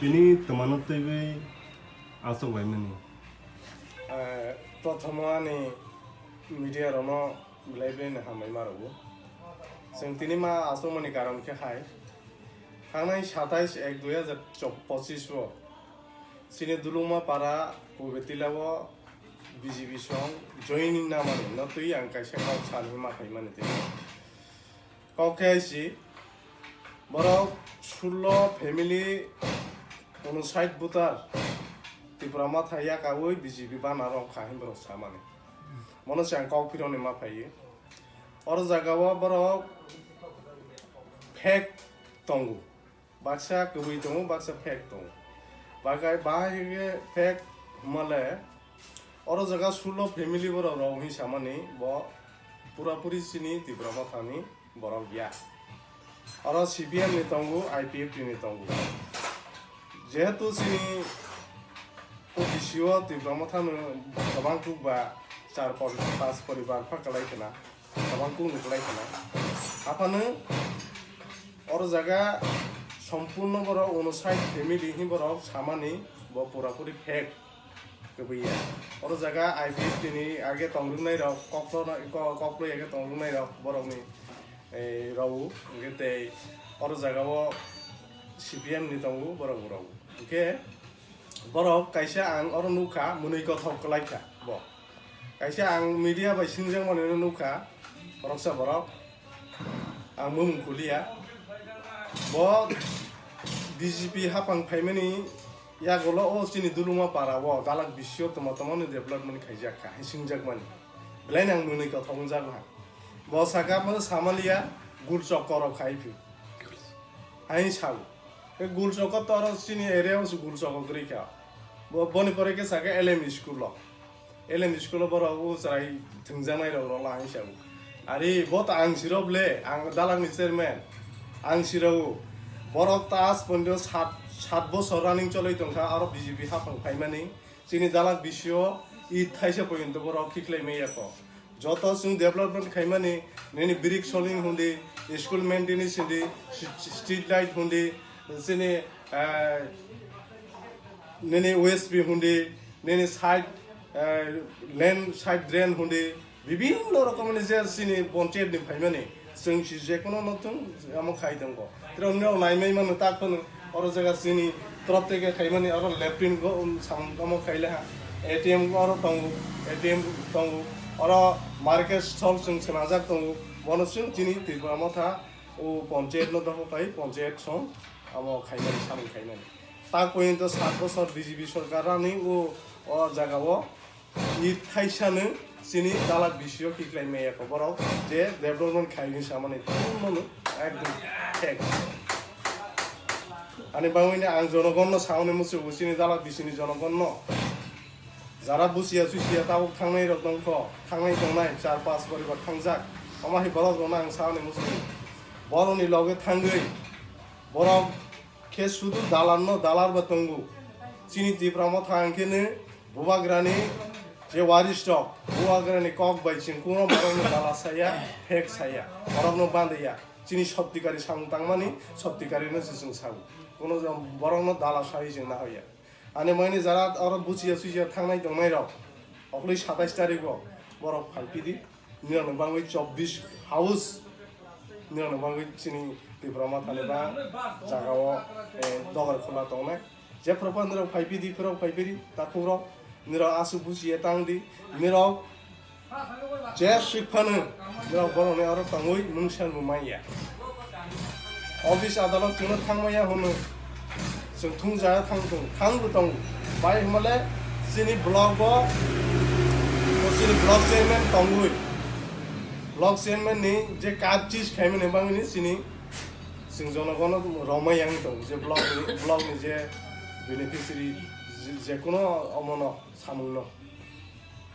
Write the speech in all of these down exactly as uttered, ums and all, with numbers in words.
Tini twmano twiwi aswk laimani. Eh, prothomo ani media rokno belai belai no hambai ma rwgo. Chwng tini ma aswkmani karon khe hai, thangnai satais ek dui hazar pochis o chini Dulungma para Pubetila o B J P song joining namani no twi ang kaisa kok sanwi ma phaimani tei. Kok khe si borok sullo family unsait voter Tipra Motha yakaui B J P bana rok kha hin borok samani. Mono se ang kok phironi ma phaiwi. Oro jaga o borok fake tongo. Baksa kwbwi tongo, baksa fake tongo. Bakai bahai khe fake hwnmale oro jaga sullo family borok rok hin samani bo pura puri chini Tipra Mothani borok ya. Oro C P M ni tongo, I P F T ni tongo. Jehetu chini O B C o Tipra Mothano kwbang kuk ba char por-, pas poribar pha kwlai khna, kwbang kuk ni kwlai khna. Aphano oro jaga sompurno borok unsait family hin borok samani bo pura puri fake. Kwbwi ya. Oro jaga I P F T ni age tongrwnai rok, koklo na, ko-, koklo age tongrwnai rok borok ni, eh, rw, hwnkhe tei oro jaga o C P M ni tongo borok rw. Hwnkhe borok kaisa ang oro nukha, mwnwi kothok kwlai kha bo. Kaisa ang media bai swngjak manwi no nukha, boroksa borok. Ang mung kuliya. Bo B J P hapang phaimani yagulo o chini Dulungma para o dalak bisio toma toma ni development khaijak kha, hai singjakmani. Belai nang nwnwi kothok wngjak ha. Bo saka mo samaliya gul chokkorok khai phi. Hai sao. E gul chokko to oro chini area o gul chokko gri kha. Bo, boni pore ke saka L M school lo. L M school o borok o chwrai thwngjaknai rok rwla ang sabo. Ari bo to ang sirok le, ang dalak ni chairman. Ang sirok o. Borok ta aaj porjonto sat, sat bosor running choloi tongkha, aro B J P hapang phaimani. Chini dalak bisio i thaisa porjonto borok khiklai maya kho. Joto chwng development khaimani, nini brick soling hundi, school maintenance hundi, street light hundi, chini, eh, nini O S P hundi, nini side, eh, lane side drain hundi, bibinno rokomni je chini ponchayat ni phaimani, chwng si jekono no thung, amo khai tongo. Tei omni rok naimai mano tak phano, oro jaga chini torop teke khaimani, oro latrine go, um, samung tamo khaile ha. A T M oro tongo, A T M tongo, oro market stall chwng swnajak tongo, bono chwng chini Tripura Motha o ponchayat no dophor khai, ponchayat song amo khaimani, samung khaimani. Tak porjonto sat bosor B J P sorkar rani o, o jaga o i thaisano chini dalak bisio khiklai maya kho borok je development khai hwnwi samani tongmano ekdom thek. Ani bagwino ang jonogonno sauni muchungo chini dalak bisini jonogonno. Jara buchiya chuchiya tabuk thangnai rok tongkho, thangnai tongnai char pas poribar thangjak. Omo hai borok rokno ang sauni muchungo. Borokni loge thangwi borok khe sudu dalanno dalar ba tongo. Chini Tipra Motha hwnkhe no bubagrani je waris rok, bubagrani kok bai chwng kuno borokno dala saya, phek saya, borokno bandaya. Chini sottikari samung tangmani sottikarino se chwng sago. Kuno borokno dala sawi chwng nahoya. Ani mani jara oro buchiya suchiya thangnai tongnai rok, okli satais tarikh o borok phalpidi. Nirokni bagwi chobbish house, nirokni bagwi chini Tipra Mothani ba jaga o, eh, dogar khula tongnai. Jephru phan nirok phaipidi, phirok phaipidi, takhukrok, nirok aswk buchiya tangdi, nirok je swk phano, nirok borokni oro tongwi mungsa bo manya. Office adalot chwngno thangmaya hwnwi chwng thungjaga thang tongo, thangbo tongo. Bai hwnmale chini block o, chini block chairman tongwi, block chairman ni je kar chis khaimani bangni chini chwng jonogono romai yang tongo, je block ni, block ni je beneficiary, je, je kuno omono samungno.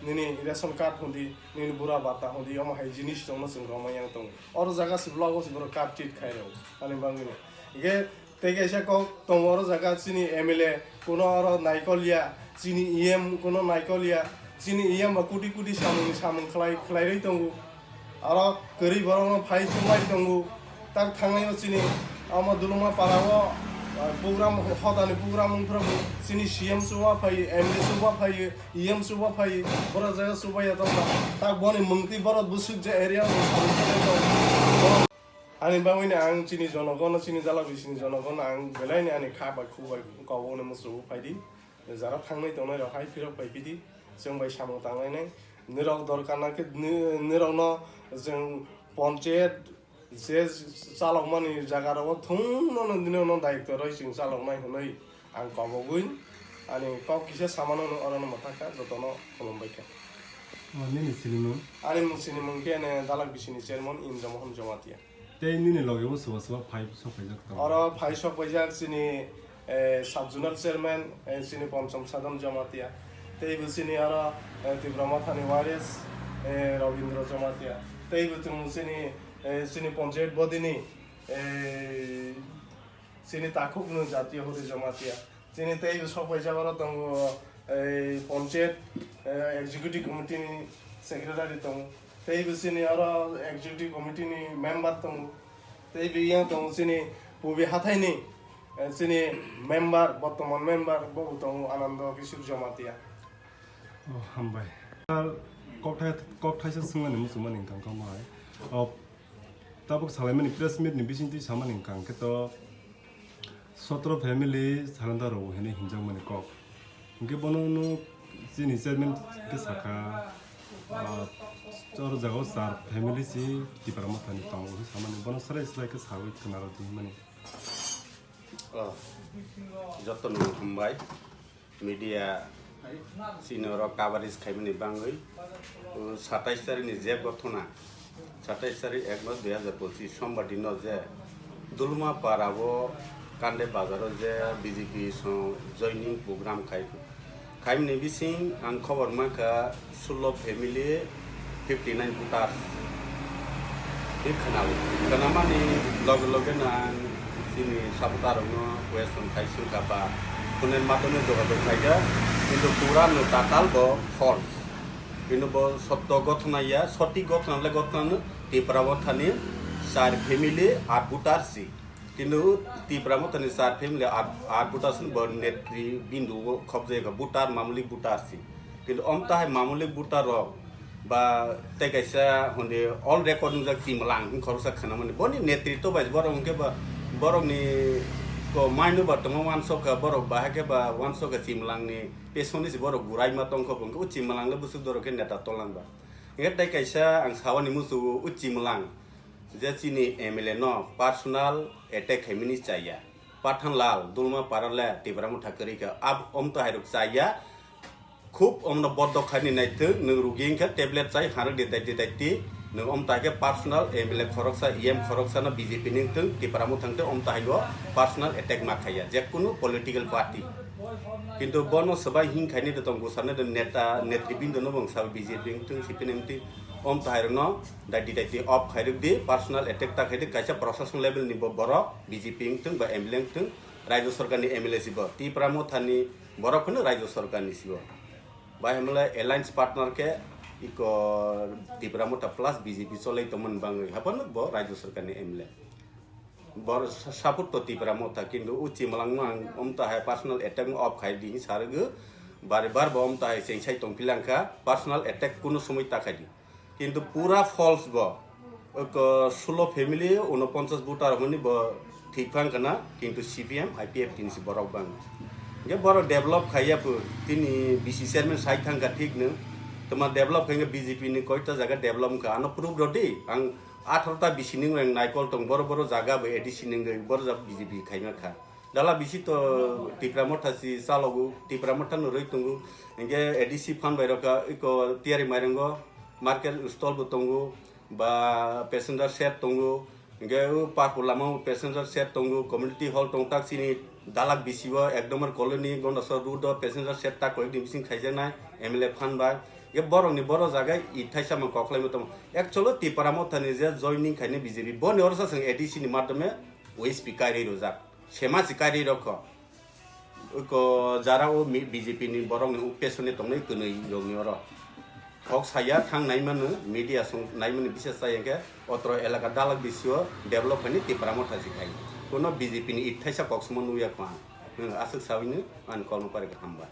Nini ration card hundi, nini bura bata hundi, omo hai jinis tongno chwng romai yang tongo. Oro jaga se block o se borok card treat khai rw, ani bangwino. Hingke tei kaisa kok tongo oro jaga chini M L A kuno oro naikol ya, chini E M kuno naikol ya, chini E M ba kuti kuti samung ni samung khlai, khlai rwi tongo. Aro kwrwi borokno phai chumlai tongo. Tak thangnai o chini omo Duluma para o, Program, hodani program wngphra bo chini C M chuba phaio, M L A chuba phaio, E M chuba phaio, borok jaga chubaiya tongkha. Tak boni mungtwi borok bwswk je area o ani bagwino ang chini jonogono, chini dalak bisini jonogono ang belaini ani kha bai khu bai kobokno muchungo phaidi. Jara thangnai tongnai rok hai phirok bai phidi, chwng bai samung tanglainai. Nirok dorkar na khe ni-, nirokno chwng ponchayat je chalokmani jaga rogo thwngno no nini no daityo rwi chwng chaloknai hwnwi ang kobogwi ani kok kisa samano no orono mwthakha jotono khulumbaikha. O, nini sinimung? Ani mung sinimung khe ene dalak bisini chairman Indra Mohan Jamatia. Tei nini loge bo soba soba phai sok paijak tongo? Oro phai sok paijak chini, eh, sub zonal chairman, eh, chini Ponchom Sadhan Jamatia. Tei bo chini oro, eh, Tipra Mothani Y R S, eh, Rabindra Jamatia. Tei bo tongo chini, eh, chini ponchayat body ni, eh, chini takhuk no Jatiya Hori Jamatia. Chini tei bo sok paijak oro tongo, ei ponchayat, eh, executive committee ni secretary tongo. Tei bo chini oro executive committee ni member tongo. Tei bo yang tongo chini Pubi Hathai ni, eh, chini member, bortoman member, bo bo tongo Anando Kishore Jamatia. O, hambai. Kokthai, kokthaisa swngmani muchungmani hwnkha khe omo hai. O, tabuk salaimani press meet ni bisingtwi samani hwnkha khe to sotro family surrender rwo hwnwi hinjakmani kok. Hwnkhe bono no chini chairman khe sakha, ah, oro jagao char family si Tipra Mothani tongo hwnwi samani. Bono swrai swrai khe sawi khwnarwdi hwnmani. Oh, jotono hambai. Media chini oro coverage khaimani bangwi, o, satais tarikni je gothona, satais tarik ek mas dui hazar pochis Sombar dino je Dulma para o Kande bazar o je B J P song joining program khai, khaimani bising ang khobor mankha, sullo family, fifty nine voters khe khwnao. Khwnamani loge loge no ang chini supporter rokno question khai swngkha ba phone ni madhyome jogajog khaikha, kintu pura no total bo false. Kintu bo sotto gothona ya, sotik gothona le gothona no Tipra Mothani char family art voter si. Kintu Tipra Mothani char family art, art voter si bo netri bindu o khobjagkha, voter mamuli voter si. Kintu omtahai mamuli voter rok ba tei kaisa hwnde all record wngjak Chimlang hwn khoroksa khwnamani. Boni netritw bai borok hwnkhe ba borokni ko maino ba tongma uansukha, borok bahai khe ba uansukha Chimlangni pesoni se borok guraima tongkha bo hwnkhe o Chimlang le bwswk dorok khe neta tolangba. Hwnkhe tei kaisa ang sawani muchungo o Chimlang je chini M L A no personal attack khaimani chaya. Pathan Lal, Dulma Parale, Tipra Motha kwrwi kha. Ab-, omtahai rok chaya. Khub omno boddok khaini naithok, nwng rugi wngkha tablet chai, hanrwk di daiti daiti. Nwng omtahai khe personal M L A khoroksa, E M khoroksa no B J P ni wngthwng, Tipra Motha wngthwng, omtahai o personal attack ma khaiya, jekunu political party. Kintu bono swbai hing khaini de tong, bwsarni de neta, netribindo no bo wngsa B J P wngthwng, C P M wngthwng, omtahai rokno daiti daiti off khairwk di, personal attack ta khaidi, kaisa proshasong level ni bo borok, B J P wngthwng ba M L A wngthwng, Rajya Sarkar ni M L A si bo, Tipra Motha ni borok phano Rajya Sarkar ni si bo. Bai hamle alliance partner khe iko Tipra Motha plus B J P cholai tongmani bangwi, haphano bo Rajya Sarkar ni M L A. Bor sa-, support to Tipra Motha, kintu o Chimlang no ang omtahai personal attack no off khai di hinwi sarwgo, bare bar bo omtahai cheng sai tong philangkha, personal attack kunu somoi ta khai di. Kintu pura false bo. Oko sulo family, unoponchas voter hwnwi bo thik phang kana, kintu C P M, I P F T ni si borok bang. Hwnkhe borok develop khaiya phu, tini B C chairman sai thangkha thik no. Toma develop khainga B J P ni koita jaga develop wngkha. Ano proof rw di, ang atharo ta B C ni wng naikol tong, boro boro jaga bo A D C ni wngwi, boro jaga B J P khaima kha. Dala bisi to Tipra Motha si chalogo, Tipra Motha no rwi tongo. Hwnkhe A D C phan bai rokha, iko tiyari mairango, market stall bo tongo, ba passenger shed tongo. Hwnkhe o Parpor lama o passenger shed tongo, community hall tongo, tak chini dalak bisi o ek number colony, Gondasora road o passenger shed tak koyek din bising khaijaknai, M L A phan bai. Hwnkhe borok ni boro jaga i thaisa mang kok khlaima tongo. Actually Tipra Motha ni je joining khaini B J P, boni oro sa chwng A D C ni madhyome O S P kairwi rwjak. Sema si kairwi rokho. Uko jara o mi-, B J P ni borok ni upesoni tongnai kwnwi rok ni oro. Kok saya thang nai mano, media song nai mani bisa chaya khe otro elaka dalak bisio develop hani Tipra Motha si khai. Kono B J P ni ithaisa koksamo nukya kho ang. Aswk sawino ani kokno pari kha, hambai.